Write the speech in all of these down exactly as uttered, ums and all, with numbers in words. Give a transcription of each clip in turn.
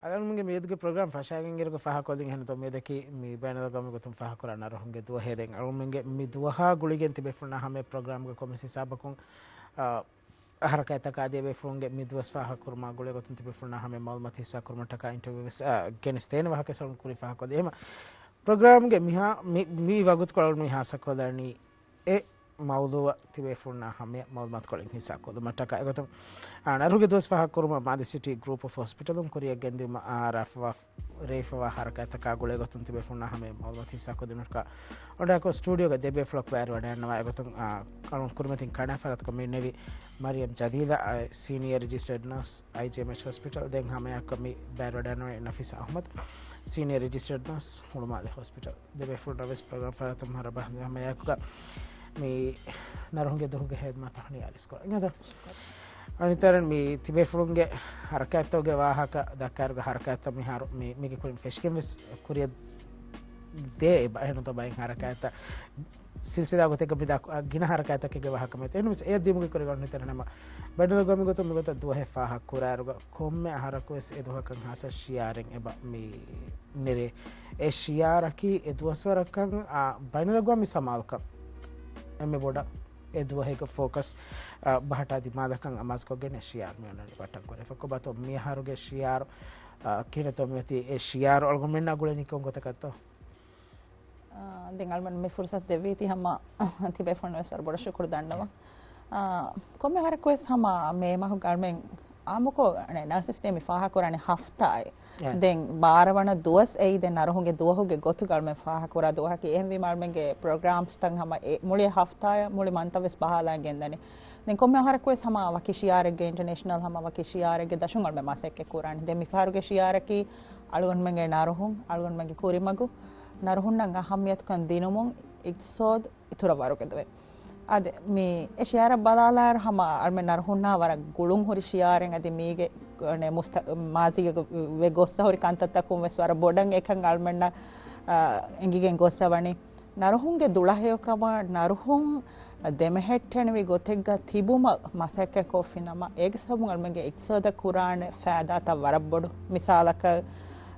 އަޅުގަނޑުމެންގެ މިއަދުގެ ޕްރޮގްރާމް ފަށާގެން އިރުގަ ފާހަގަކޮށްލިން އެހެންތޯ މިއަދަކީ މި ބައިނަލްއަގްވާމީ ގޮތުން ފާހަގަކުރާ ނަރުހުންގެ ދުވަހޭ. ދެން އަޅުމެންގެ މި ދުވަހާ ގުޅިގެން ތިބޭފުޅުންނާ ހަމަޔަށް ޕްރޮގްރާމްގެ ކޮންމެސް ހިސާބަކުން، އާ، ހަރަކާތްތަކާ އަދި އެބޭފުޅުންގެ މި ދުވަސް ފާހަގަކުރުމާ ގުޅޭ ގޮތުން ތިބޭފުޅުންނާ ހަމަޔަށް މައުލޫމާތު ހިއްސާކުރުމަށްޓަކާ އިންޓަވިއުވެސް، އާ، ގެނެސްދޭނެ ވާހަކަ ސަރުން ކުރި ފާހަގަކޮށްލީ. އެހެމަ ޕްރޮގްރާމްގެ މިހާ، މި، މި ވަގުތުކޮޅު މި ހާއްސަކޮށްލަނީ އެ މައުޟޫއަށް ތިބޭފުޅުންނާ ހަމަޔަށް މައުލޫމާތުކޮޅެއް ހިއްސާކޮށްލުމަށްޓަކާ. އެގޮތުން، އާ، ނަރުހުގެ ދުވަސް ފާހަގަކުރުމަށް މާލެ ސިޓީ ގްރޫޕް އޮފް ހޮސްޕިޓަލުން ކުރިއަށް ގެންދިއުމަށް އާ ރާފަވާ، ރޭވިފަވާ ހަރަކާތްތަކާ ގުޅޭ ގޮތުން ތިބޭފުޅުންނާ ހަމަޔަށް މައުލޫމާތު ހިއްސާކޮށްދިނުމަށްޓަކާ އޮޑާކޮށް ސްޓޫޑިއޯގަ ދެބޭފުޅަކު ބައިވެރިވަޑައިގަންނަވާ. އެގޮތުން، އާ، އަޅުން ކުރިމަތިން ކަނޑާފަރާތުކޮށް މިނެވި މަރިޔަމް ޖަލީލާ، އާ، ސީނިއަރ ރެޖިސްޓަރޑް ނާސް، އައިޖީއެމްއެޗް ހޮސްޕިޓަލް. ދެން ހަމަޔަށް މި ބައިވެރިވަޑައިގަންނަވަނީ ނަފީސާ އަޙްމަދު، ސީނިއަރ ރެޖިސްޓަރޑް ނާސް، ހުޅުމާލެ ހޮސްޕިޓަލް. ދެބޭފުޅުންނަށް ވެސް ޕްރޮގްރާމް ފަރާތުން ހަރަބަހަނދި ހަމަޔަކުގަ މި ނަރުހުންގެ ދުވަހުގެ ހިދުމަތްތައް ހަނިޔާ އަރިސްކޮށް އިނގޭތޯ. އަނިތަރަން މި ތިބޭފުޅުންގެ ހަރަކާތްތަކުގެ ވާހަކަ ދައްކާއިރުގަ ހަރަކާތްތައް މިހާރު މި، މީގެ ކުރިން ފެށިގެން ވެސް ކުރިއަށް ދޭ އެބަ އެހެންތޯ ބައެއް ހަރަކާތްތައް ސިލްސިލާ ގޮތެއްގަ މި ދާ ގިނަ ހަރަކާތްތަކެއްގެ ވާހަކަ މެދު. އެހެންވެސް އެއަށް ދިމުގެ ކުރިގަ ނިތަރަނަމަ ބައިނަލްއަގްވާމީ ގޮތުން މިގޮތަށް ދުވަހެއް ފާހަގަ ކުރާއިރުގަ ކޮންމެ އަހަރަކުވެސް އެ ދުވަހަކަށް ހާއްސަ ޝިއާރެއް އެބަ މި ނެރޭ. އެ ޝިއާރަކީ އެ ދުވަސްވަރަކަށް، އާ، ބައިނަލްއަގްވާމީ ސަމާލުކަން އެންމެ ބޮޑަށް އެ ދުވަހެއްގެ ފޯކަސް، އާ، ބަހައްޓާ ދިމާލަކަށް އަމާޒުކޮށްގެން އެ ޝިއާރު މި އޮންނަނީ ބައްޓަން ކުރެފަ. ކޮބާތޯ މިއަހަރުގެ ޝިއާރު، އާ، ކިހިނެއްތޯ މިއޮތީ އެ ޝިއާރު އަޅުގަނޑުމެންނާ ގުޅެނީ ކޮން ގޮތަކަށްތޯ؟ އާ، ދެން އަޅުމެން މި ފުރުސަތު ދެއްވީތީ ހަމަ ތިބޭފުޅުން ވެސް ވަރަށް ބޮޑަށް ޝުކުރު ދަންނަވަން. އާ، ކޮންމެ އަހަރަކުވެސް ހަމަ މޭ މަހުގަ އަޅުމެން އާއްމުކޮށް ނަރްސަސް ޑޭ މި ފާހަގަކުރާނީ ހަފްތާއެއް. އެ. ދެން ބާރަ ވަނަ ދުވަސް އެއީ ދެން ނަރުހުންގެ ދުވަހުގެ ގޮތުގަ އަޅުމެން ފާހަގަކުރާ ދުވަހަކީ. އެހެންވީމަ އަޅުމެންގެ ޕްރޮގްރާމްސްތައް ހަމަ އެ މުޅި ހަފްތާއަށް މުޅި މަންތައަށް ވެސް ބަހާލަން ގެންދަނީ. ދެން ކޮންމެ އަހަރަކުވެސް ހަމަ ވަކި ޝިއާރެއްގެ، އިންޓަރނޭޝަނަލް ހަމަ ވަކި ޝިއާރެއްގެ ދަށުން އަޅުމެން މަސައްކަތް ކުރާނީ. ދެން މިފަހަރުގެ ޝިއާރަކީ އަޅުގަނޑުމެންގެ ނަރުހުން، އަޅުގަނޑުމެންގެ ކުރިމަގު، ނަރުހުންނަށް އަހައްމިޔަތުކަން ދިނުމުން، އިޤްތިޞާދު އިތުރަށް ވަރުގަދަވޭ. އާދެ، މި އެ ޝިއާރަށް ބަލާލާއިރު ހަމަ އަޅުމެން ނަރުހުންނާ ވަރަށް ގުޅުން ހުރި ޝިއާރެއް. އަދި މީގެ، އަނެ، މުސްތަ-، މާޒީގަ ވެ ގޮއްސަ ހުރި ކަންތައްތަކުން ވެސް ވަރަށް ބޮޑަށް އެކަން އަޅުމެންނަށް، އާ، އެނގިގެން ގޮއްސަ ވަނީ. ނަރުހުންގެ ދުޅަހެޔޮކަމަށް ނަރުހުން ދެމެހެއްޓެނިވި ގޮތެއްގަ ތިބުމަށް މަސައްކަތްކޮށްފިނަމަ، އޭގެ ސަބަބުން އަޅުމެންގެ އިޤްތިޞާދަށް ކުރާނެ ފައިދާތައް ވަރަށް ބޮޑު. މިސާލަކަށް،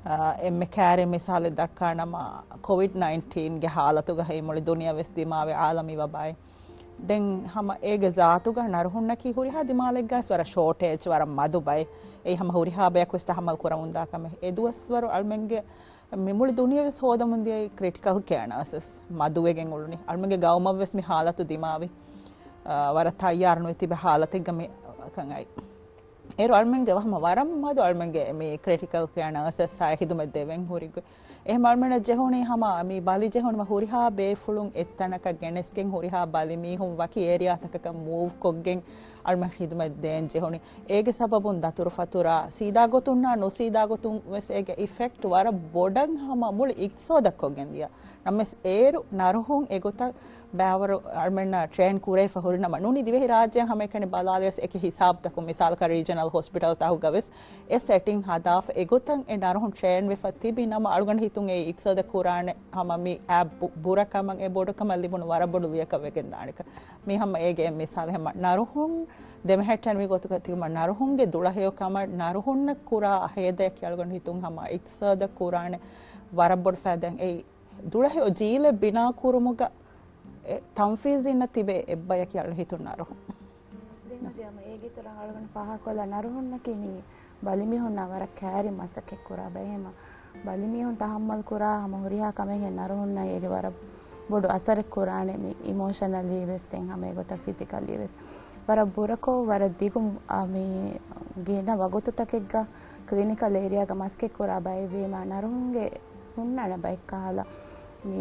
އާ، އެންމެ ކައިރި މިސާލެއް ދައްކާނަމަ، ކޮވިޑް ނައިންޓީންގެ ހާލަތުގަ އެ މުޅި ދުނިޔެ ވެސް ދިމާވި އާލަމީ ވަބާއެއް. ދެން ހަމަ އޭގެ ޒާތުގަ ނަރުހުންނަކީ ހުރިހާ ދިމާލެއްގަ ވެސް ވަރަށް ޝޯޓޭޖް، ވަރަށް މަދު ބައެއް. އެއީ ހަމަ ހުރިހާ ބަޔަކު ވެސް ތަހައްމަލް ކުރަމުންދާ ކަމެއް. އެ ދުވަސްވަރު އަޅުމެންގެ މި މުޅި ދުނިޔެ ވެސް ހޯދަމުން ދިޔައީ ކްރިޓިކަލް ކެއާ ނާސަސް މަދުވެގެން އުޅުނީ. އަޅުމެންގެ ގައުމަށް ވެސް މި ހާލަތު ދިމާވި، އާ، ވަރަށް ތައްޔާރު ނުވެ ތިބެ ހާލަތެއްގަ މި ކަން އައި. އޭރު އަޅުމެންގެ ވަ-، ހަމަ ވަރަށް މަދު އަޅުމެންގެ މި ކްރިޓިކަލް ކެއާ ނާސަސް އާއި ހިދުމަތް ދެވެން ހުރި ގޮތް. އެހެން އަޅުމެންނަށް ޖެހުނީ ހަމަ މި ބަލި ޖެހުނީމަ ހުރިހާ ބޭފުޅުން އެއްތަނަކަށް ގެނެސްގެން ހުރިހާ ބަލި މީހުން ވަކި އޭރިއާތަކަކަށް މޫވް ކޮށްގެން އަޅުމެން ހިދުމަތް ދޭން ޖެހުނީ. އޭގެ ސަބަބުން ދަތުރުފަތުރާ ސީދާ ގޮތުންނާ ނުސީދާ ގޮތުން ވެސް އޭގެ އިފެކްޓް ވަރަށް ބޮޑަށް ހަމަ މުޅި އިޤްތިޞާދަށް ކޮށްގެން ދިޔަ. ނަމަވެސް އޭރު ނަރުހުން އެގޮތަށް ބައިވަރު އަޅުމެންނަށް ޓްރޭން ކުރެވިފަ ހުރި ނަމަ، ނޫނީ ދިވެހި ރާއްޖޭން ހަމައެކަނި ބަލާލިޔަސް އެކި ހިސާބުތަކުން މިސާލަކަށް ރީޖަނަލް ހޮސްޕިޓަލްތަކުގަ ވެސް އެ ސެޓިން ހަދާފަ އެގޮތަށް އެ ނަރުހުން ޓްރޭން ވެފަ ތިބި ނަމަ، އަޅުގަނޑު ހިތުން އެ އިޤްތިޞާދަށް ކުރާނެ ހަމަ މި އާ ބު-، ބުރަކަމަށް އެ ބޮޑުކަމަށް ލިބުނު ވަރަށް ބޮޑު ލުޔަކަށް ވެގެން ދާނެކަން. މީ ހަމަ އޭގެ މިސާލެއް. ހަމަ ނަރުހުން ދެމެހެއްޓެން މި ގޮތުގަ ތިބުމަ ނަރުހުންގެ ދުޅަހެޔޮ ކަމަށް ނަރުހުންނަށް ކުރާ ހޭދަޔަކީ އަޅުގަނޑު ހިތުން ހަމަ އިޤްތިޞާދަށް ކުރާނެ ވަރަށް ބޮޑު ފައިދާއެއް. އެއީ ދުޅަހެޔޮ ޖީލެއް ބިނާ ކުރުމުގަ އެ ތަންފީޒީންނަށް ތިބޭ އެއްބަޔަކީ އަޅު ހިތުން ނަރުހުން. ދެން އަދި ހަމަ އޭގެ އިތުރަށް އަޅުގަނޑު ފާހަގަކޮށްލާ ނަރުހުންނަކީ މި ބަލިމީހުންނާ ވަރަށް ކައިރި މަސައްކަތް ކުރާ ބައެއް. ހަމަ ބަލިމީހުން ތަހައްމަލް ކުރާ ހަމަ ހުރިހާ ކަމެއްހެން ނަރުހުންނަށް އޭގެ ވަރަށް ބޮޑު އަސަރެއް ކުރާނެ މި އިމޯޝަނަލީ ވެސް ދެން ހަމަ އެގޮތަށް ފިޒިކަލީ ވެސް. ވަރަށް ބުރަކޮށް ވަރަށް ދިގު އާ، މި ގިނަ ވަގުތުތަކެއްގަ ކްލިނިކަލް އޭރިއާގަ މަސައްކަތް ކުރާ ބައެއް ވީމާ ނަރުހުންގެ ހުންނާނެ ބައެއް ކަހަލަ މި،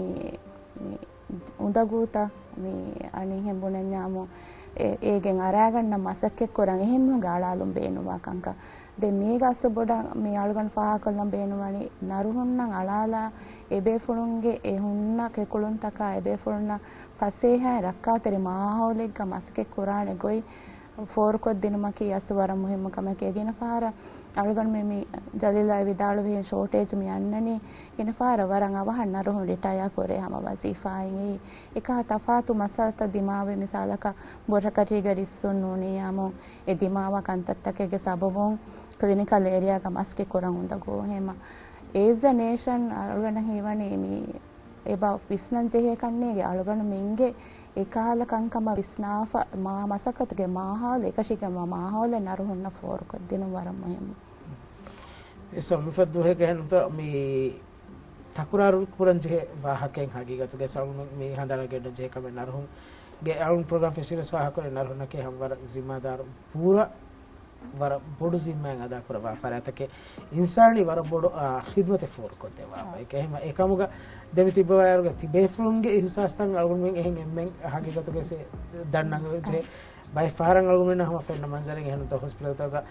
މި އުނދަގޫތައް މި އަނިހެން ބުނަންޏާމު އޭ-، އޭގެން އަރާގަންނަ މަސައްކަތް ކުރަން އެހެންމުގެ އަޅާލުން ބޭނުންވާ ކަންކަން. ދެން މީގަ އަސްލު ބޮޑަށް މި އަޅުގަނޑު ފާހަގަކޮށްލަން ބޭނުންވަނީ ނަރުހުންނަށް އަޅާލާ އެބޭފުޅުންގެ އެ ހުންނަ ކެކުޅުންތަކާ އެބޭފުޅުންނަށް ފަސޭހައިން ރައްކާތެރި މާހައުލެއްގަ މަސައްކަތް ކުރާނެ ގޮތް ފޯރުކޮށްދިނުމަކީ އަސްލު ވަރަށް މުހިއްމު ކަމެކޭ. ގިނަ ފަހަރަށް އަޅުގަނޑުމެން މި ޖަލީލާ ވިދާޅުވިހެން ޝޯޓޭޖް މި އަންނަނީ ގިނަ ފަހަރަށް ވަރަށް އަވަހަށް ނަރުހުން ރިޓަޔާ ކުރޭ ހަމަ ވަޒީފާއިން. އެއީ އެކަހަ ތަފާތު މައްސަލަތައް ދިމާވެ މިސާލަކަށް ބުރަކަޓީގަ ރިއްސުން ނޫނިއްޔާމު އެ ދިމާވާ ކަންތައްތަކެއްގެ ސަބަބުން ކްލިނިކަލް އޭރިއާގަ މަސައްކަތް ކުރަން އުނދަގޫ. ހެމަ އޭޒް އަ ނޭޝަން އަޅުގަނޑަށް ހީވަނީ މި އެބަ ވިސްނަން ޖެހޭ ކަންނޭގެ އަޅުގަނޑުމެންގެ އެކަހަލަ ކަންކަމަށް ވިސްނާފަ މާ މަސައްކަތުގެ މާހައުލު އެކަށީގެންވާ މާހައުލެއް ނަރުހުންނަށް ފޯރުކޮށްދިނުން ވަރަށް މުހިއްމު. އެ ސަމިފަ ދުވަހެއްގެ ހެންތަ މި ތަކުރާރު ކުރަން ޖެހޭ ވާހަކައެއް ހަގީގަތުގަ ސަމި މި ހަނދާނަށް ގެންނަން ޖެހޭ ކަމެއް ނަރުހުންގެ އަޅުން ޕްރޮގްރާމް ފެށިރަސް ފާހަގަކުރެ ނަރުހުންނަކީ ހަމަ ވަރަށް ޒިންމާދާރު ބުރަ ވަރަށް ބޮޑު ޒިންމާއެއް އަދާކުރައްވާ ފަރާތަކެއް، އިންސާނީ ވަރަށް ބޮޑު، އާ، ޚިދުމަތެއް ފޯރުކޮށްދެއްވާ ބައެކެއް. އެހެން އެކަމުގަ ދެމިތިއްބަވާއިރުގަ ތިބޭފުޅުންގެ އިހުސާސްތައް އަޅުގަނޑުމެން އެހެން އެންމެން ހަގީގަތުގަ ދަންނަން ޖެހޭ. ބައެއް ފަހަރަށް އަޅުގަނޑުމެންނަށް ހަމަ ފެންނަ މަންޒަރެއް އެހެންތޯ ހޮސްޕިޓަލްތަކުގަ،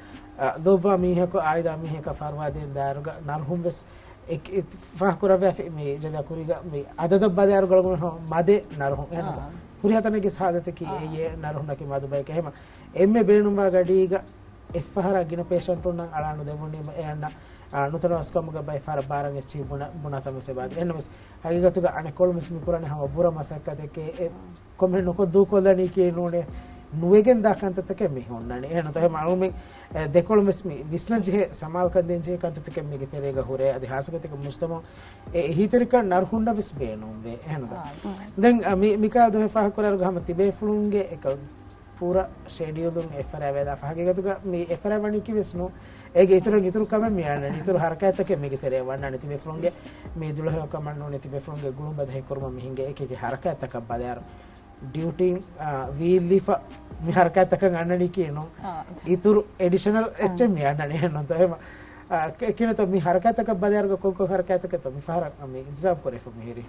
އާ، ލޯބިވާ މީހަކު އާއިދާ މީހަކަށް ފަރުވާ ދޭން ދާއިރުގަ ނަރުހުން ވެސް އެ، އެ، ފާހަގަކުރައްވާފި މި ޖެންޑާ ކުރީގަ މި އަދަދަށް ބަލާއިރު ގަޅުގަނޑު މަދެއް ނަރުހުން. އެހެންތޯ؟ ހުރިހާ ތަނެއްގެ ސާދަތަކީ އެއީ ނަރުހުންނަކީ މަދު ބައެކޭ. އެހެމަ އެންމެ ބޭނުންވާ ގަޑީގަ އެއްފަހަރާ ގިނަ ޕޭޝަންޓުންނަށް އަޅާނުދެވުނީމަ އެ އަންނަ، އާ، ނުތަނަވަސްކަމުގަ ބައެއް ފަހަރަށް ބާރަށް އެއްޗިހި ބުނާ، ބުނާތަން ވެސް އެބައާދޭ. އެހެންނަމަވެސް ހަގީގަތުގަ އަނެއްކޮޅުން ވެސް މި ކުރަނީ ހަމަ ބުރަ މަސައްކަތެކޭ. އެ ކޮންމެހެން ނުކޮށްދޫކޮށްލަނީކީ ނޫނޭ، ނުވެގެންދާ ކަންތައްތަކެއް މި ހުންނަނީ. އެހެންތޯ؟ އެހެމަ އަޅުމެން އެ، ދެކޮޅު ވެސް މި ވިސްނަން ޖެހޭ، ސަމާލުކަން ދޭން ޖެހޭ ކަންތައްތަކެއް މީގެ ތެރޭގަ ހުރޭ. އަދި ހާއްސަގޮތެއްގަ މުޖްތަމައު އެ އެހީތެރިކަން ނަރުހުންނަށް ވެސް ބޭނުންވޭ. އެހެންތޯ؟ ދެން، އަ، މި، މިކާ ދުވަހެއް ފާހަގަކުރާއިރުގަ ހަމަ ތިބޭފުޅުންގެ އެކަ ޕޫރަ ޝެޑިއުލުން އެއްފަރާ ވެލާފަ ހަގީގަތުގަ މި އެއްފަރާ ވަނީކީ ވެސް ނޫ. އޭގެ އިތުރުން އިތުރު ކަމެއް މި އަންނަނީ. އިތުރު ހަރަކާތްތަކެއް މީގެ ތެރޭ ވަންނާނެ. ތިބޭފުޅުންގެ މި ދުޅަހެޔޮ ކަމަށް ނޫނީ ތިބޭފުޅުންގެ ގުޅުން ބަދަހި ކުރުމަށް މި ހިނގޭ އެކި އެކި ހަރަކާތްތަކަށް ބަލާއިރު. ޑިއުޓީން، އާ، ވީއްލީފަ މި ހަރަކާތްތަކަށް އަންނަނީކީ ނޫން. އާ. އިތުރު އެޑިޝަނަލް އެއްޗެއް މި އަންނަނީ އެހެންތޯ؟ އެހެމަ، އާ، ކި-، ކިނަތޯ މި ހަރަކާތްތަކަށް ބަލާއިރުގަ ކޮންކޮން ހަރަކާތްތަކެއްތޯ މި ފަހަރަށް މި އިންތިޒާމް ކުރެފަ މިހިރީ؟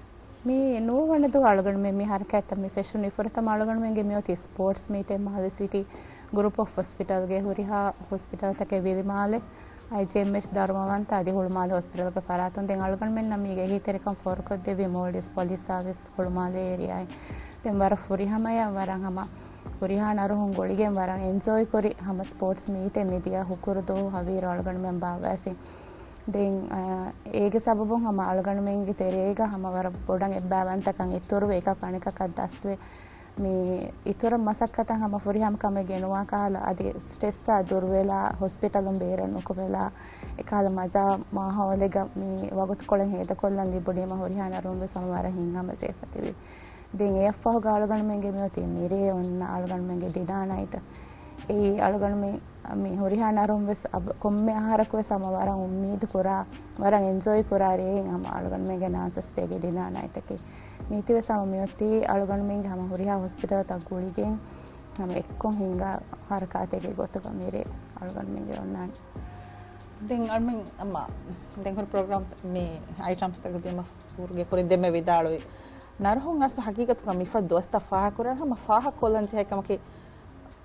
މި ނުވަ ވަނަ ދުވަހު އަޅުގަނޑުމެން މި ހަރަކާތްތައް މި ފެށުނީ. ފުރަތަމަ އަޅުގަނޑުމެންގެ މިއޮތީ ސްޕޯޓްސް މީޓެއް މާލެ ސިޓީ ގްރޫޕް އޮފް ހޮސްޕިޓަލްގެ ހުރިހާ ހޮސްޕިޓަލްތަކެއް ވިލިމާލެ، އައިޖީއެމްއެޗް ދަރުމަވަންތަ އަދި ހުޅުމާލެ ހޮސްޕިޓަލްގެ ފަރާތުން. ދެން އަޅުގަނޑުމެންނަށް މީގެ އެހީތެރިކަން ފޯރުކޮށްދެއްވީ މޯލްޑިވްސް ޕޮލިސް ސާވިސް ހުޅުމާލެ އޭރިއާއިން. ދެން ވަރަށް ފުރިހަމަޔަށް ވަރަށް ހަމަ ހުރިހާ ނަރުހުން ގުޅިގެން ވަރަށް އެންޖޯއި ކުރި ހަމަ ސްޕޯޓްސް މީޓެއް މިދިޔަ ހުކުރު ދުވަހު ހަވީރު އަޅުގަނޑުމެން ބާއްވައިފި. ދެން، އާ، އޭގެ ސަބަބުން ހަމަ އަޅުގަނޑުމެންގެ ތެރޭގަ ހަމަ ވަރަށް ބޮޑަށް އެއްބައިވަންތަކަން އިތުރުވެ، އެކަކު އަނެކަކަށް ދަސްވެ، މި އިތުރަށް މަސައްކަތަށް ހަމަ ފުރިހަމަ ކަމެއް ގެނުވާ ކަހަލަ، އަދި ސްޓްރެސްއާ ދުރުވެލާ، ހޮސްޕިޓަލުން ބޭރަށް ނުކުމެލާ، އެކަހަލަ މަޖާ މާހައުލެއްގަ މި ވަގުތުކޮޅެއް ހޭދަކޮށްލަން ލިބުނީމަ ހުރިހާ ނަރުހުން ވެސް ހަމަ ވަރަށް ހިތްހަމަޖެހިފަ ތިބި. ދެން އެއަށްފަހުގަ އަޅުގަނޑުމެންގެ މިއޮތީ މިރޭ އޮންނަ އަޅުގަނޑުމެންގެ ޑިނާ ނައިޓް. އެއީ އަޅުގަނޑުމެން މި ހުރިހާ ނަރުން ވެސް އަބަ-، ކޮންމެ އަހަރަކު ވެސް ހަމަ ވަރަށް އުއްމީދު ކުރާ، ވަރަށް އެންޖޯއި ކުރާ ރޭއިން ހަމަ އަޅުގަނޑުމެންގެ ނާސަސް ޑޭގެ ޑިނާ ނައިޓަކީ. މީތި ވެސް ހަމަ މިއޮތީ އަޅުގަނޑުމެންގެ ހަމަ ހުރިހާ ހޮސްޕިޓަލްތައް ގުޅިގެން ހަމަ އެއްކޮށް ހިންގާ ހަރަކާތެއްގެ ގޮތުގަ މިރޭ އަޅުގަނޑުމެންގެ އޮންނާނެ. ދެން އަޅުމެން އަމާ ދެން ހުރި ޕްރޮގްރާމް މި އައިޓަމްސް ތަގުދީމަށް ކުރުގެ ކުރިން ދެންމެ ވިދާޅުވި. ނަރުހުން އަސް ހަގީގަތުގަ މިފަދަ ދުވަސްތައް ފާހަގަކުރާން ހަމަ ފާހަގަކޮށްލަން ޖެހޭ ކަމަކީ،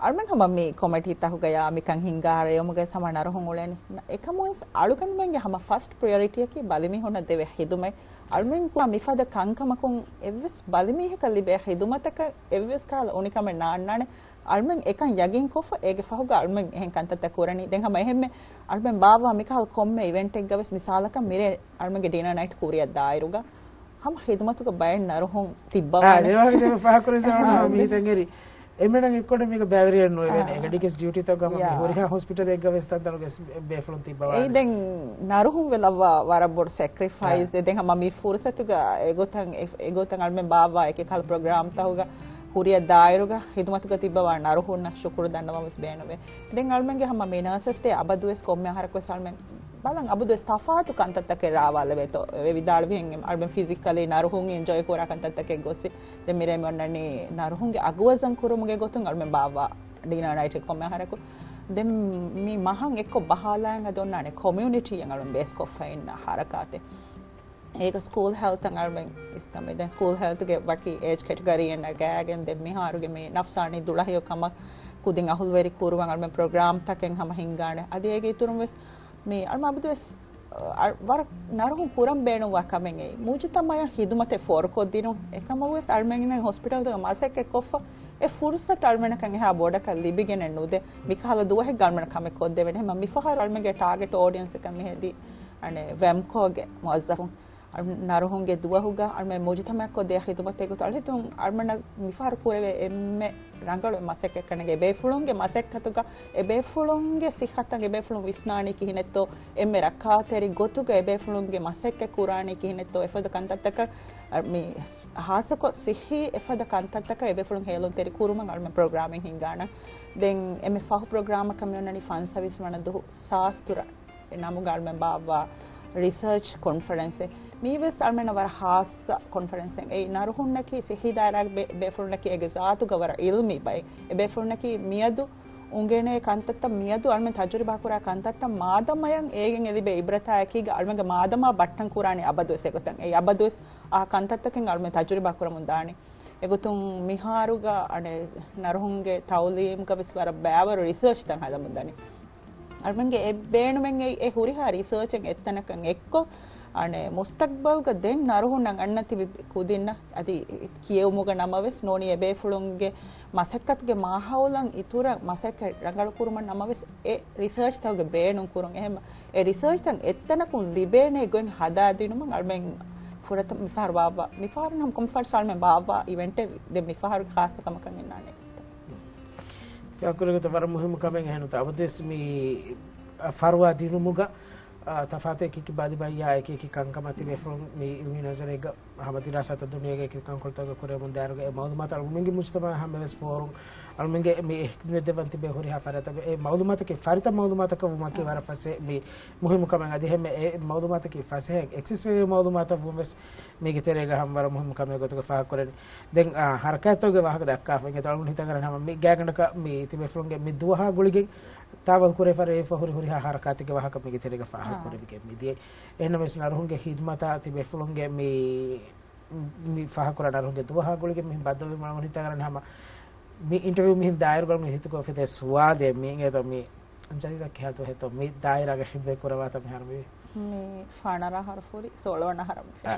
އަޅުމެން ހަމަ މި ކޮމިޓީ ތަކުގަޔާ މިކަން ހިންގާ ރޭވުމުގައި ހަމަ ނަރުހުން އުޅެނީ. އެކަމުވެސް އަޅުގަނޑުމެންގެ ހަމަ ފަސްޓް ޕްރިޔޮރިޓީއަކީ ބަލިމީހުންނަށް ދެވޭ ހިދުމަތް. އަޅުމެން ކުރާ މިފަދަ ކަންކަމަކުން އެއްވެސް ބަލިމީހަކަށް ލިބޭ ހިދުމަތަކަށް އެއްވެސް ކަހަލަ އުނިކަމެއް ނާންނާނެ. އަޅުމެން އެކަން ޔަގީންކޮށްފަ އޭގެ ފަހުގަ އަޅުމެން އެހެން ކަންތައްތައް ކުރަނީ. ދެން ހަމަ އެހެންމެ އަޅުމެން ބާއްވާ މިކަހަލަ ކޮންމެ އިވެންޓެއްގަ ވެސް މިސާލަކަށް މިރޭ އަޅުމެންގެ ޑިނަރ ނައިޓް ކުރިއަށް ދާއިރުގަ ހަމަ ޚިދުމަތުގަ ބައެއް ނަރުހުން ތިއްބަވާނެ. ދެވަހަކަށް ދެވަ ފާހަގަކުރި ސާނަ މި ހިތަށް އެރި. އެމެނަށް އެއްކޮޑަށް މީގަ ބައިވެރިއެއް ނުވެވޭނެ. އެގަޑިގެސް ޑިއުޓީތަކުގަ ހަމަ ހުރިހާ ހޮސްޕިޓަލެއްގަ ވެސް ތަންތަނުގެ ބޭފުޅުން ތިއްބަވާނެ. އެއީ ދެން ނަރުހުން ވެލައްވާ ވަރަށް ބޮޑު ސެކްރިފައިސް. ދެން ހަމަ މި ފުރުސަތުގަ އެގޮތަށް، އެ-، އެގޮތަށް އަޅުމެން ބާއްވާ އެކި ކަހަލަ ޕްރޮގްރާމްތަކުގަ ހުރިއަށް ދާއިރުގަ ޚިދުމަތުގަ ތިއްބަވާ ނަރުހުންނަށް ޝުކުރު ދަންނަވަން ވެސް ބޭނުންވޭ. ދެން އަޅުމެންގެ ހަމަ މި ނަރސަސް ޑޭ އަބަދުވެސް ކޮންމެ އަހަރަކުވެސް އަޅުމެން ބަލަން އަބަދުވެސް ތަފާތު ކަންތައްތަކެއް ރާވާލެވޭތޯ. އެ ވިދާޅުވިހެން އަޅުމެން ފިޒިކަލީ ނަރުހުން އެންޖޮއި ކުރާ ކަންތައްތަކެއް ގޮއްސި. ދެން މިރޭ މި އޮންނަނީ ނަރުހުންގެ އަގުވަޒަން ކުރުމުގެ ގޮތުން އަޅުމެން ބާއްވާ ޑިނާ ނައިޓެއް ކޮންމެ އަހަރަކު. ދެން މި މަހަށް އެއްކޮށް ބަހާލާން އަދި އޮންނާނެ ކޮމިއުނިޓީއަށް އަޅުމެން ބޭސްކޮށްފަ އިންނަ ހަރަކާތެއް. އޭގަ ސްކޫލް ހެލްތަށް އަޅުމެން އިސްކަމެއް. ދެން ސްކޫލް ހެލްތުގެ ވަކި އޭޖް ކެޓަގަރީއެއް ނަގާގެން ދެން މިހާރުގެ މި ނަފްސާނީ ދުޅަހެޔޮ ކަމަށް ކުދިން އަހުލުވެރި ކުރުވަން އަޅުމެން ޕްރޮގްރާމްތަކެއް ހަމަ ހިންގާނެ. އަދި އޭގެ އިތުރުން ވެސް މި އަޅުމެން އަބަދުވެސް، އަ، ވަރަށް ނަރުހުން ކުރަން ބޭނުންވާ ކަމެއް އެއީ. މުޖުތަމައަށް ޚިދުމަތެއް ފޯރުކޮށްދިނުން. އެކަމަކުވެސް އަޅުމެން ހޮސްޕިޓަލްތަކަށް މަސައްކަތްކޮށްފަ އެ ފުރުސަތު އަޅުމެންނަކަށް އެހާ ބޮޑަކަށް ލިބިގެނެއް ނުދޭ. މިކަހަލަ ދުވަހެއްގަ އަޅުމެންނަށް ކަމެއް ކޮށްދެވޭނެ. ހަމަ މިފަހަރު އަޅުމެންގެ ޓާގެޓް އޯޑިއެންސަކަށް މިހެދީ އަނެއް ވެމްކޯގެ މުވައްޒަފުން. ނަރުހުންގެ ދުވަހުގަ އަޅުމެން މުޖުތަމައަށް ކޮށްދިޔަ ޚިދުމަތެއް ގޮތުން އަޅުހެތުން އަޅުމެންނަށް މިފަހަރު ކުރެވޭ އެންމެ ރަނގަޅު މަސައްކަތް ކަންނޭނގެ އެބޭފުޅުންގެ މަސައްކަތުގަ އެބޭފުޅުންގެ ސިއްހަތަށް އެބޭފުޅުން ވިސްނާނީ ކިހިނެއްތޯ، އެންމެ ރައްކާތެރި ގޮތުގަ އެބޭފުޅުންގެ މަސައްކަތް ކުރާނީ ކިހިނެއްތޯ، އެފަދަ ކަންތައްތަކަށް އަ، މި ހާއްސަކޮށް ސިއްހީ އެފަދަ ކަންތައްތަކަށް އެބޭފުޅުން ހޭލުންތެރި ކުރުމަށް އަޅުމެން ޕްރޮގްރާމެއް ހިންގާނަން. ދެން އެންމެ ފަހު ޕްރޮގްރާމަކަށް މި އޮންނަނީ ފަންސަވީސް ވަނަ ދުހު ސާސްތުރ އެ ނަމުގަ އަޅުމެން ބާއްވާ ރިސާޗް ކޮންފަރެންސެއް. މީވެސް އަޅުމެންނަށް ވަރަށް ހާއްސަ ކޮންފަރެންސެއް. އެއީ ނަރުހުންނަކީ ސިއްހީ ދާއިރާގެ ބޭ-، ބޭފުޅުންނަކީ އޭގެ ޒާތުގަ ވަރަށް އިލްމީ ބައެއް. އެ ބޭފުޅުންނަކީ މިއަދު އުނގެނޭ ކަންތައްތައް މިއަދު އަޅުމެން ތަޖުރިބާ ކުރާ ކަންތައްތައް މާދަމަޔަށް އޭގެން އެ ލިބޭ އިބްރަތާއެކީގަ އަޅުމެންގެ މާދަމާ ބައްޓަން ކުރާނީ އަބަދުވެސް އެގޮތަށް. އެ އަބަދުވެސް އާ ކަންތައްތަކެއް އަޅުމެން ތަޖުރިބާ ކުރަމުން ދާނީ. އެގޮތުން މިހާރުގަ އަނެއް ނަރުހުންގެ ތައުލީމްގަ ވެސް ވަރަށް ބައިވަރު ރިސާޗްތައް ހަދަމުން ދަނީ. އަޅުމެންގެ އެ ބޭނުމެއް އެ، އެ ހުރިހާ ރިސާޗެއް އެއްތަނަކަށް އެއްކޮށް، އަނެއް މުސްތަގްބަލްގަ ދެން ނަރުހުންނަށް އަންނަ ތިބި ކުދިންނަށް އަދި ކިޔެވުމުގަ ނަމަވެސް ނޫނީ އެބޭފުޅުންގެ މަސައްކަތުގެ މާހައުލަށް އިތުރަށް މަސައްކަތް ރަނގަޅު ކުރުމަށް ނަމަވެސް އެ ރިސާޗްތަކުގެ ބޭނުން ކުރުން. އެހެން އެ ރިސާޗްތައް އެއްތަނަކުން ލިބޭނޭ ގޮތް ހަދާދިނުމަށް އަޅުމެން ފުރަތަމަ މިފަހަރު ބާއްވާ، މިފަހަރު ނަމަ ކޮންފަރެންސް އަޅުމެން ބާއްވާ އިވެންޓެއް ދެން މިފަހަރުގެ ޚާއްޞަ ކަމަކަށް އިންނާނެ. ފިޔާކުރެގޮތަށް ވަރަށް މުހިއްމު ކަމެއް އެހެން އަބަދުވެސް މި ފަރުވާ ދިނުމުގަ، އާ، ތަފާތު އެކި އެކި ބަލި ބައްޔާ އެކި އެކި ކަންކަމަށް ތިބޭފުޅުން މި އިލްމީ ނަޒަރެއްގަ ހަމަ ދިރާސާތައް ދުނިޔޭގެ އެކި ކަންކޮޅުތަކުގަ ކުރެވެމުން ދާއިރުގަ އެ މައުލޫމާތު އަޅުގަނޑުމެންގެ މުޖުތަމައަށް ހަމަވެސް ފޯރުން އަޅުމެންގެ މި ހިދުމަތް ދެއްވަން ތިބޭ ހުރިހާ ފަރާތަކު އެ މައުލޫމާތަކީ ފަރިތަ މައުލޫމާތަކަށް ވުމަކީ ވަރަށް ފަސޭ މި މުހިއްމު ކަމެއް. އަދި ހެންމެ އެ މައުލޫމާތަކީ ފަސޭހައިން އެކްސެސް ވެވޭ މައުލޫމާތަށް ވުން ވެސް މީގެ ތެރޭގަ ހަމަ ވަރަށް މުހިއްމު ކަމެއް ގޮތުގަ ފާހަގަކުރަނީ. ދެން، އާ، ހަރަކާތްތަކުގެ ވާހަކަ ދައްކާފަ އިނގޭތޯ އަޅުގަނޑު ހިތަށް އަރަން ހަމަ މި ގާތްގަނޑަކަށް މި ތިބޭފުޅުންގެ މި ދުވަހާ ގުޅިގެން ތާވަލް ކުރެވިފަ ރޭވިފަ ހުރި ހުރިހާ ހަރަކާތެއްގެ ވާހަކަ މީގެ ތެރޭގަ ފާހަގަ ކުރެވިގެން މިދިޔަ. އެހެންނަމަވެސް ނަރުހުންގެ ހިދުމަތާ ތިބޭފުޅުންގެ މި، މި ފާހަގަކުރާ ނަރުހުންގެ ދުވަހާ ގުޅިގެން މިހެން ބައްދަލުވީމަ އަޅުގަނޑު ހިތަށް އަރަން ހަމަ މި އިންޓަވިއު މިހެން ދާއިރުގަ ހިތުގަ އުފެދޭ ސުވާލެއް މީ އިނގޭތޯ މި ޖަލީލަށް ކިހާ ދުވަހެއްތޯ މި ދާއިރާގަ ޚިދުމަތް ކުރައްވާތޯ މިހާރު މި؟ މި ފަނަރަ އަހަރު ފުރި، ސޯޅަ ވަނަ އަހަރަށް. އަ،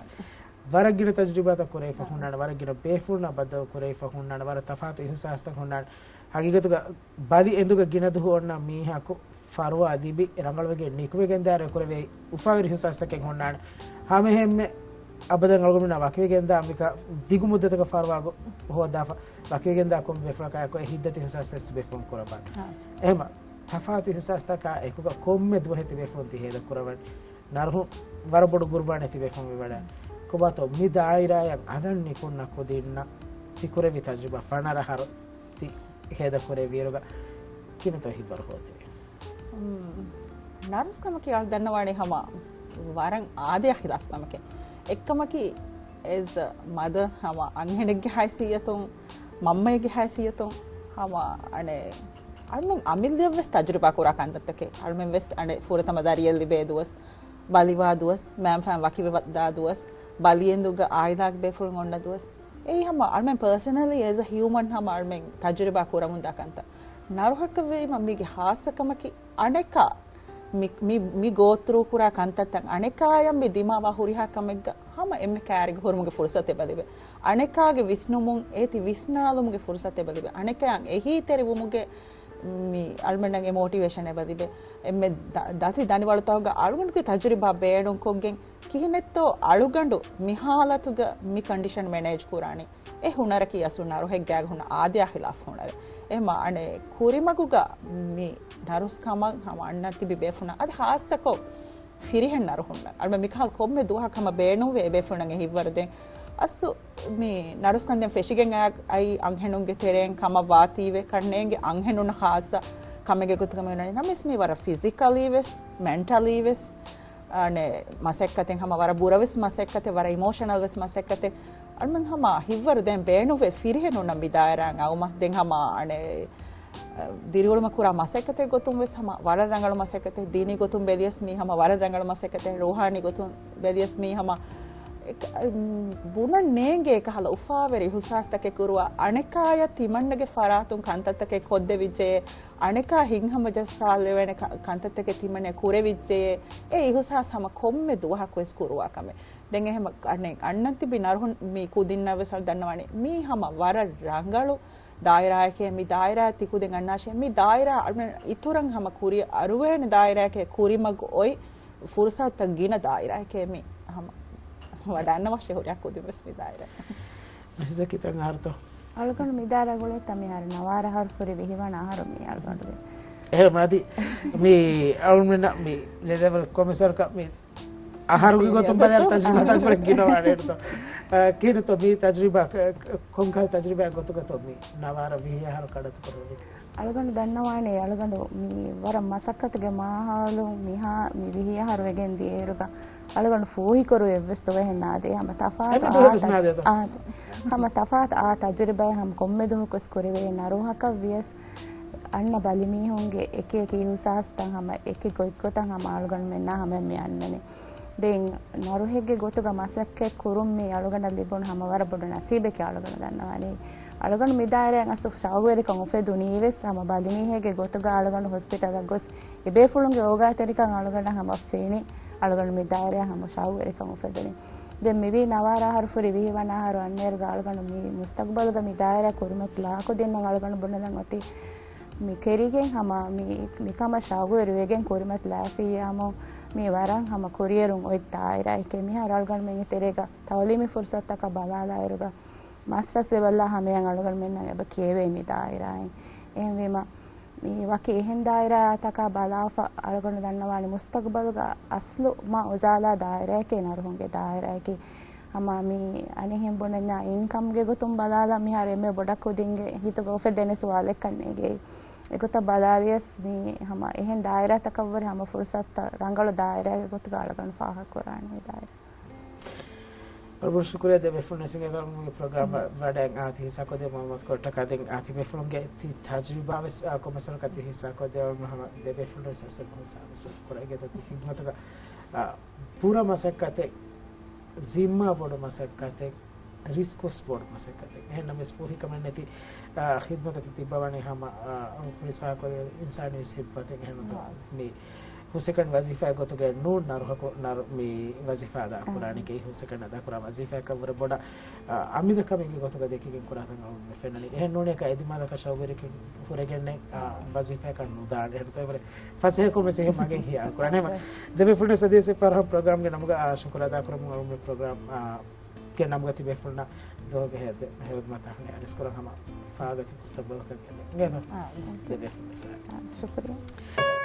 ވަރަށް ގިނަ ތަޖުރިބާތައް ކުރެވިފަ އަ، ހުންނާނެ، ވަރަށް ގިނަ ބޭފުޅުންނާ ބައްދަލު ކުރެވިފަ ހުންނާނެ، ވަރަށް ތަފާތު އިހުސާސްތައް ހުންނާނެ. ހަގީގަތުގަ ބަލި އެނދުގަ ގިނަ ދުހު އޮންނަ މީހަކު ފަރުވާ ލިބި ރަނގަޅުވެގެން ނިކުމެގެން ދާއިރު ކުރެވޭ އުފާވެރި އިހުސާސްތަކެއް ހުންނާނެ. ހަމައެހެންމެ އަބަދަށް އަޅުގަނޑުމެންނާ ވަކިވެގެންދާ މިކަ ދިގު މުއްދަތަކަށް ފަރުވާ ހޯދާފަ ވަކިވެގެންދާ ކޮންމެ ބޭފުޅަކާއެކު އެ ހިތްދަތި އިހުސާސް ވެސް ބޭފުޅުން ކުރައްވާނެ. އާ. އެހެމަ ތަފާތު އިހުސާސްތަކާ އެކުގަ ކޮންމެ ދުވަހެއް ތިބޭފުޅުން ތި ހޭދަ ކުރައްވަނީ. ނަރުހުން ވަރަށް ބޮޑު ގުރުބާނެއް ތިބޭފުޅުން ވެވަޑަ. ކޮބާތޯ މި ދާއިރާއަށް އަދަން ނިކުންނަ ކުދިންނަށް ތި ކުރެއްވި ތަޖުރިބާ ފަނަރަ އަހަރު ތި ހޭދަ ކުރެއްވިއިރުގަ ކިހިނެއްތޯ ހިތްވަރު ހޯދެވޭ؟ ނަރުސް ކަމަކީ އަޅު ދަންނަވާނީ ހަމަ ވަރަށް އާދަޔާ ޚިލާފު ކަމެކޭ. އެއްކަމަކީ އޭޒް މަދަ ހަމަ އަންހެނެއްގެ ހައިސިއްޔަތުން، މަންމައެއްގެ ހައިސިއްޔަތުން ހަމަ އަނެއް އަޅުމެން އަމިއްލަޔަށްވެސް ތަޖުރިބާ ކުރާ ކަންތައްތަކެއް. އަޅުމެންވެސް އަނެއް ފުރަތަމަ ދަރިއެއް ލިބޭ ދުވަސް، ބަލިވާ ދުވަސް، މައިންބަފައިން ވަކިވެދާ ދުވަސް، ބަލިއެނދުގަ އާއިލާގެ ބޭފުޅުން އޮންނަ ދުވަސް. އެއީ ހަމަ އަޅުމެން ޕާސަނަލީ އޭޒް އަ ހިއުމަން ހަމަ އަޅުމެން ތަޖުރިބާ ކުރަމުންދާ ކަންތައް. ނަރުހަކަށްވީމަ މީގެ ހާއްސަ ކަމަކީ އަނެކާ މި، މި، މި ގޯތްރޫކުރާ ކަންތައްތައް އަނެކާޔަށް މި ދިމާވާ ހުރިހާ ކަމެއްގަ ހަމަ އެންމެ ކައިރިގަ ހުރުމުގެ ފުރުސަތެއް އެބަލިބޭ. އަނެކާގެ ވިސްނުމުން އޭތި ވިސްނާލުމުގެ ފުރުސަތެއް އެބަލިބޭ. އަނެކާޔަށް އެހީތެރިވުމުގެ މި އަޅުމެންނަށް އެ މޯޓިވޭޝަން އެބަލިބޭ. އެންމެ ދަ-، ދަތި ދަނިވަޅުތަކުގަ އަޅުގަނޑުގެ ތަޖުރިބާ ބޭނުންކޮށްގެން ކިހިނެއްތޯ އަޅުގަނޑު މި ހާލަތުގަ މި ކަންޑިޝަން މެނޭޖް ކުރާނީ. އެ ހުނަރަކީ އަސްލު ނަރުހެއްގައި ހުންނަ އާދަޔާ ޚިލާފު ހުނަރެއް. އެހެމަ އަނެއް ކުރިމަގުގަ މި ނަރުސް ކަމަށް ހަމަ އަންނަ ތިބި ބޭފުޅުންނަށް އަދި ހާއްސަކޮށް ފިރިހެން ނަރުހުންނަށް. އަޅުމެން މިކަހަލަ ކޮންމެ ދުވަހަކު ހަމަ ބޭނުންވޭ އެބޭފުޅުންނަށް އެ ހިތްވަރު ދޭން. އަސްލު މި ނަރުސް ކަން ދެން ފެށިގެން އައި، އައި އަންހެނުންގެ ތެރެއިން ކަމަށް ވާތީވެ ކަންނޭނގެ އަންހެނުންނަށް ހާއްސަ ކަމެއްގެ ގޮތުގަ މި އޮންނަނީ. ނަމަވެސް މީ ވަރަށް ފިޒިކަލީ ވެސް، މެންޓަލީ ވެސް، އަނެއް މަސައްކަތެއް ހަމަ ވަރަށް ބުރަވެސް މަސައްކަތެއް، ވަރަށް އިމޯޝަނަލް ވެސް މަސައްކަތެއް. އަޅުމެން ހަމަ ހިތްވަރު ދޭން ބޭނުންވޭ ފިރިހެނުންނަށް މި ދާއިރާއަށް އައުމަށް. ދެން ހަމަ އަނެއް ދިރިއުޅުމަށް ކުރާ މަސައްކަތެއް ގޮތުން ވެސް ހަމަ ވަރަށް ރަނގަޅު މަސައްކަތެއް، ދީނީ ގޮތުން ބެލިޔަސް މީ ހަމަ ވަރަށް ރަނގަޅު މަސައްކަތެއް، ރޫހާނީ ގޮތުން ބެލިޔަސް މީ ހަމަ އެކ-، އަ، ބުނަން ނޭނގޭ އެކަހަލަ އުފާވެރި އިހުސާސްތަކެއް ކުރުވާ، އަނެކާޔަށް ތިމަންނަގެ ފަރާތުން ކަންތައްތަކެއް ކޮށްދެވިއްޖެޔޭ، އަނެކާ ހިތްހަމަޖައްސާލެވޭނެ ކަ-، ކަންތައްތަކެއް ތިމަންނަ ކުރެވިއްޖެޔޭ، އެ އިހުސާސް ހަމަ ކޮންމެ ދުވަހަކު ވެސް ކުރުވާ ކަމެއް. ދެން އެހެމަ އަނެއް އަންނަން ތިބި ނަރުހުން މި ކުދިންނަށް ވެސް އަޅު ދަންނަވާނީ މީ ހަމަ ވަރަށް ރަނގަޅު ދާއިރާއެކޭ. މި ދާއިރާ ތި ކުދިން އަންނާށޭ، މި ދާއިރާ އަޅުމެން އިތުރަށް ހަމަ ކުރި އަރުވޭނެ ދާއިރާއެކޭ، ކުރިމަގު އޮތް ފުރުސަތުތައް ގިނަ ދާއިރާއެކޭ މި ހަމަ. ވަޑައިގަންނަވާށޭ ހުރިހާ ކުދިން ވެސް މި ދާއިރާ. ނަފީސާ ކިތަން އަހަރުތޯ؟ އަޅުގަނޑު މި ދާއިރާ ގުޅޭތާ މިހާރު ނަވާރަ އަހަރު ފުރި ވިހި ވަނަ އަހަރު މި އަޅުގަނޑުގެ. އެހެން އަދި މި އަޅުގަނޑުމެންނަށް މި ލެވެލް ކޮމެސަރުކަ މި އަހަރުގެ ގޮތުން ބަލާ ތަޖުރިބާތައް ގުޅެ ގިނަވާނެ އެންމެ ތަ-، އަ، ކިހިނެއްތޯ މި ތަޖުރިބާ، ކ-، ކ-، ކޮންކަހަލަ ތަޖުރިބާއެއް ގޮތުގަތޯ މި ނަވާރަ ވިހި އަހަރު ކަޑައްތު ކުރެވި؟ އަޅުގަނޑު ދަންނަވާނެ، އަޅުގަނޑު މި ވަރަށް މަސައްކަތުގެ މާހައުލުން މިހާ، މި ވިހި އަހަރު ވެގެން ދިޔައިރުގަ އަޅުގަނޑު ފޫހިކުރު އެއްވެސް ދުވަހެއް ނާދޭ. ހަމަ ތަފާތު އެމެ ދުވަހެއް ވެސް އާ ތަ-، ނާދޭތޯ؟ އާ، ހަމަ ތަފާތު އާ ތަޖުރިބާއެއް ހަމަ ކޮންމެ ދުވަހަކުވެސް ކުރެވޭ. ނަރުހަކަށް ވިޔަސް އަންނަ ބަލިމީހުންގެ އެކި އެކި އިހުސާސްތައް ހަމަ އެކި ގޮތްގޮތަށް ހަމަ އަޅުގަނޑުމެންނާ ހަމަ މި އަންނަނީ. ދެން ނަރުހެއްގެ ގޮތުގަ މަސައްކަތް ކުރުން މީ އަޅުގަނޑަށް ލިބުނު ހަމަ ވަރަށް ބޮޑު ނަސީބެކޭ އަޅުގަނޑު ދަންނަވާނީ. އަޅުގަނޑު މި ދާއިރާއަށް އަސްލު ޝައުގުވެރިކަން އުފެދުނީ ވެސް ހަމަ ބަލިމީހެއްގެ ގޮތުގަ އަޅުގަނޑު ހޮސްޕިޓަލަށް ގޮސް އެބޭފުޅުންގެ އޯގާތެރިކަން އަޅުގަނޑަށް ހަމަ ފެނި އަޅުގަނޑު މި ދާއިރާއަށް ހަމަ ޝައުގުވެރިކަން އުފެދުނީ. ދެން މިވީ ނަވާރަ އަހަރު ފުރި ވިހި ވަނަ އަހަރު އަންނައިރުގަ އަޅުގަނޑު މި މުސްތަގުބަލުގަ މި ދާއިރާ ކުރިމަތިލާ ކުދިންނަށް އަޅުގަނޑު ބުނެލަން އޮތީ މި ކެރިގެން ހަމަ މި، މިކަމަށް ޝައުގުވެރިވެގެން ކުރިމަތިލާފިއްޔާމު މީ ވަރަށް ހަމަ ކުރިއެރުން އޮތް ދާއިރާއެކޭ. މިހާރު އަޅުގަނޑުމެންގެ ތެރޭގަ ތައުލީމީ ފުރުސަތުތަކަށް ބަލާލާއިރުގަ މަސްރަސް ލެވެލްއާ ހަމަޔަށް އަޅުގަނޑުމެންނަށް އެބަ ކިޔެވޭ މި ދާއިރާއިން. އެހެންވީމަ މި ވަކި އެހެން ދާއިރާތަކާ ބަލާފަ އަޅުގަނޑު ދަންނަވާނެ މުސްތަގުބަލުގަ އަސްލު މާ އުޖާލާ ދާއިރާއެކޭ ނަރުހުންގެ ދާއިރާއަކީ. ހަމަ މި އަނެއްހެން ބުނަންޏާ އިންކަމްގެ ގޮތުން ބަލާލާ މިހާރު އެންމެ ބޮޑަށް ކުދިންގެ ހިތުގަ އުފެދޭނެ ސުވާލެއްކަން ނޭނގޭ. އެގޮތަށް ބަލާލިޔަސް މި ހަމަ އެހެން ދާއިރާތަކަށްވުރެ ހަމަ ފުރުސަތުތައް ރަނގަޅު ދާއިރާގެ ގޮތުގަ އަޅުގަނޑު ފާހަގަކުރާނެ މި ދާއިރާ. ވަރަށް ބޮޑަށް ޝުކުރިއްޔާ ދެ ބޭފުޅުން ސިނގޭ ދަރުމުގެ ޕްރޮގްރާމް ވަޑައިގެން އާތި ހިއްސާކޮށްދޭ މައުލޫމާތު ކޮށްޓަކާ ދެން އާތި ބޭފުޅުންގެ ތި ތަޖުރިބާ ވެސް، އާ، ކޮމެސަރުކަ ތި ހިއްސާކޮށްދޭ ހަމަ ދެ ބޭފުޅުން ވެސް އަސްލު ހިއްސާ ވެސް ކުރައިގެ ތި ހިދްމަތުގަ، އާ، ބުރަ މަސައްކަތެއް، ޒިންމާ ބޮޑު މަސައްކަތެއް، ރިސްކު ވެސް ބޮޑު މަސައްކަތެއް. އެހެންނަމަވެސް ފޫހިކަމެއް ނެތި، އާ، ޚިދްމަތަކަށް ތިއްބަވަނީ ހަމަ، އާ، ޕުލިސް ފާހަގަކޮށް އިންސާނީ ވެސް ޚިދްމަތެއް. އެހެންނުތޯ މި ހުސެކަން ވަޒީފާ ގޮތުގެ ނޫން ނަރުހަކު ނަރު މި ވަޒީފާ އަދާ ކުރާނީ ކެއި ހުސެކަން އަދާ ކުރާ ވަޒީފާއަކަށް ވުރެ ބޮޑަށް، އާ، އަމިއްލަ ކަމެއްގެ ގޮތުގަ ދެކިގެން ކުރާތަން އަޅުގަނޑު ފެންނަނީ. އެހެން ނޫނޭކަ އެދިމާލަކަށް ޝައުގުވެރިކަން ހުރެގެންނެއް، އާ، ވަޒީފާއަކަށް ނުދާނެ. އެހެންތޯ އެވަރެ ފަސޭހަކޮށް މެސެހެ މަގެއް ހިޔާ ކުރާނެ. ދެ ބޭފުޅުން ސަދީސް ފަރްހާން ޕްރޮގްރާމްގެ ނަމުގަ، އާ، ޝުކުރު އަދާ ކުރަމުން އަޅުގަނޑު ޕްރޮގްރާމް، އާ، ގެ ނަމުގަ ތި ބޭފުޅުންނަށް ދުވަހުގެ ހެޔޮ ހެޔޮ ހިދުމަތް އަހަން އަރިސްކުރަން ހަމަ ފާގަތި މުސްތަގުބަލަކަށް ގެންދޭ. އާ، ދެ ބޭފުޅުން ސާ. އާ، ޝުކުރިއްޔާ.